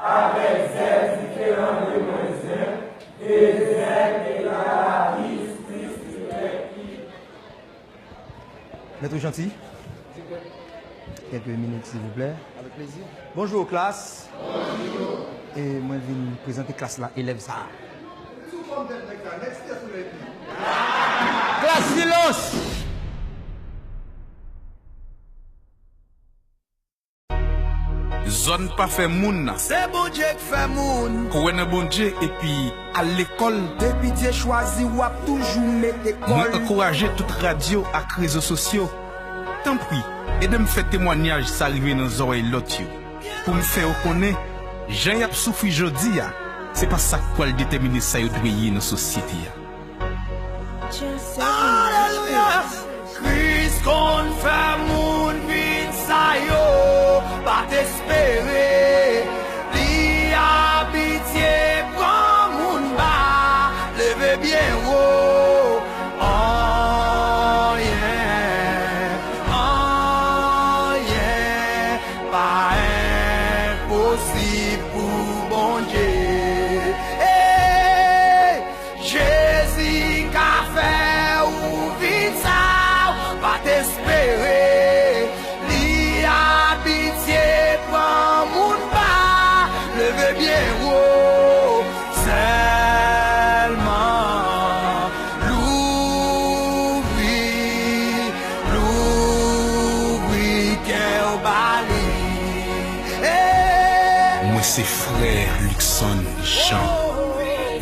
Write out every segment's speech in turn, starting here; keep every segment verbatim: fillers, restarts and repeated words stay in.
Avèk zèl diferan de mwen zen, e zèl egal a plis, plis dirèk ki. Maître Gentil, quelques minutes, s'il vous plaît. Avec plaisir. Bonjour, classe. Bonjour. E mwen vin prezante klas la, elèv sa a. Sou fòm tèt nèg sa, nèg Site Solèy li. Klas, silans! Zòn pa fè moun. Se Bondye k fè moun. Kwè nan Bondye epi al lekòl. Depi Dye chwazi w, w ap toujou mete kò l. Mwen ankouraje tout radyo ak rezo sosyo, tanpri, ede m fè temwanyaj sa rive nan zòrèy lòt yo, pou m fè yo konnen jan y ap soufri jodi a, se pa sa k pral detèmine sa yo dwe ye nan sosyete a. Alelouya! Kris konn fè moun vin sa yo pa t espere. Li abitye pran moun ba, leve byen wo. Anyen, anyen pa enposib pou Bondye. Ey! Jezi ka fè ou vin sa ou pa t espere. Li abitye pran moun ba, leve byen wo. Sèlman louvri, louvri kè w ba li. Hey! Mwen se frè Luckson Jean.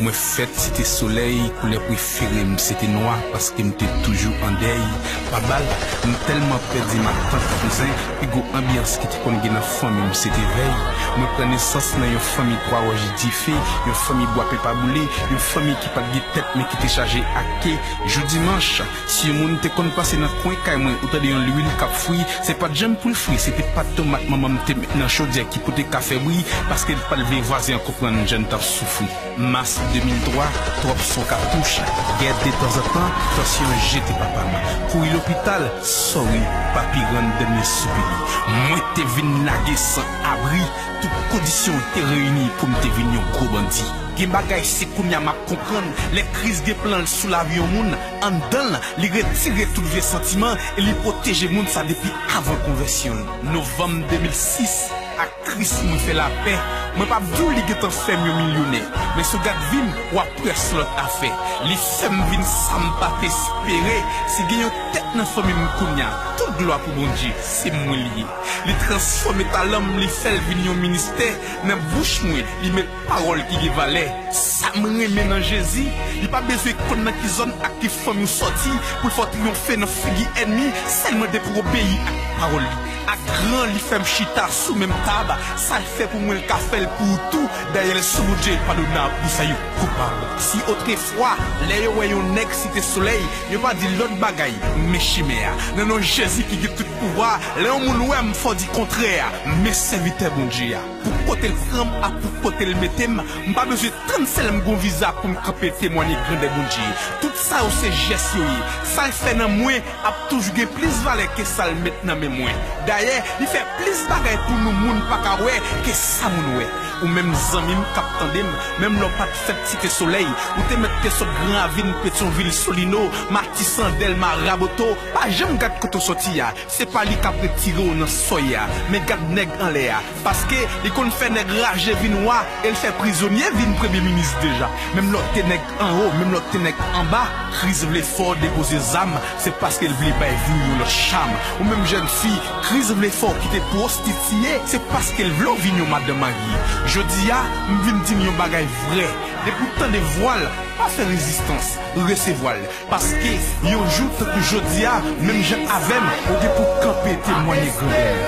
Mwen fèt Site Solèy, koulè prefere m se te nwa, paske m te toujou an dèy. Pa bal, m tèlman pèdi matant kouzen, pi gwo anbyans ki te konn gen nan fanmi m se te vèy. Mwen pran nesans nan yon fanmi twa wòch dife, yon fanmi bwa pepa boule, yon fanmi ki pa t gen tèt men ki te chaje ak ke. Jou dimanch, si yon moun te konn pase nan kwen kay mwen ou tande yon lwil k ap fri, se pa t janm pou l fri, se te pat tomat manman m te met nan chodyè ki pote kafe bri, paske l pa t vle vwazen an konprann jan n t ap soufri. Mas de mil twa, twòp son katouch, gè detanzantan, tansyon jete papa m. Kouri lopital, sòri, papi rann dènye soupi li. Mwen te vin lage san abri, tout kondisyon te reyini pou m te vin yon gwo bandi. Gen bagay se kounye a m ap konprann, lè Kris gen plan l sou lavi yon moun, anndan l, li retire tout vye santiman e li pwoteje moun sa depi avan konvèsyon l. Novanm de mil sis, ak Kris mwen fè lapè. Mwen p ap di w li gentan fè m yon milyonè, men si w gad vi m, w ap wè se lòt afè. Li fè m vin sa m pa t espere. Si gen yon tèt nan fanmi m kounye a, tout glwa pou Bondye, se mwen li ye. Li transfòme talan m, li fè l vin yon ministè. Nan bouch mwen, li met pawòl ki gen valè. Sa m renmen nan Jezi, li pa bezwen konn nan ki zòn ak ki fanmi w sòti pou l fè w triyonfe nan figi ènmi, sèlman depi w obeyi ak pawòl li. Ak gran li fè m chita sou menm tab, sa l fè pou mwen l ka fè l pou ou tou, dayè l sou Bondye padonab pou sa yo koupab. Si otrefwa, lè yo wè yon nèg Site Solèy, yo pa di lòt bagay, men chimè a. Nan non Jezi ki gen tout pouvwa, lè yon moun wè m fò di kontrè a, men sèvitè Bondye a. Pou kote l pran m ak pou kote l mete m, m pa bezwen tann sèl m gon viza pou m kanpe temwanye grandè Bondye. Tout sa yo se jès yo ye. Sa l fè nan mwen ap toujou gen plis valè ke sa l met nan men mwen. Dayè, li fè plis bagay pou nou moun pa ka wè ke sa moun wè. Ou menm zanmi m k ap tande m, menm lè w pa t fèt Site Solèy, ou te mèt te sot Gran Ravin, Petyonvil, Solino, Matisan, Dèlma, Raboto, pa janm gad kote w sòti a. Se pa li k ap retire w nan sòy a, men gad nèg anlè a, paske li konn fè nèg raje vin wa e l fè prizonye vin premye minis deja. Menm lè w te nèg anwo, menm lè w te nèg anba, Kris vle fè w depoze zam, se paske l vle bay vi w yon lòt cham. Ou menm jèn fi, Kris vle fè w kite pwostitiye, se paske l vle w vin yon madan marye. Jodi a, m vin di n yon bagay vrè, depi w tande vwa l, pa fè rezistans, resevwa l. Paske yon jou tankou jodi a, menm jan avè m, ou gen pou kanpe temwanye grandè l.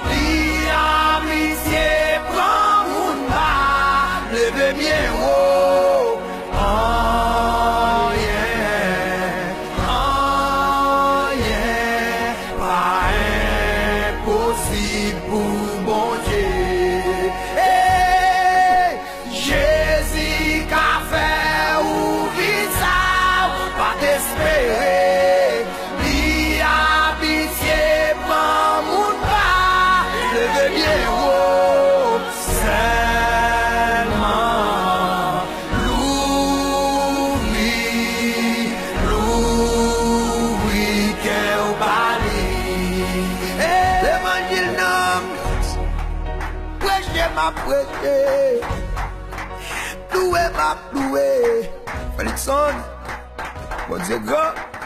Li abitye pran moun ba, leve byen wo. Anyen, anyen pa enposib pou Bondye. Hey! Jezi ka fè ou vin sa ou pa t espere. Li abitye pran ap rete. Louwe m ap louwe. Felixson, Bondye gran.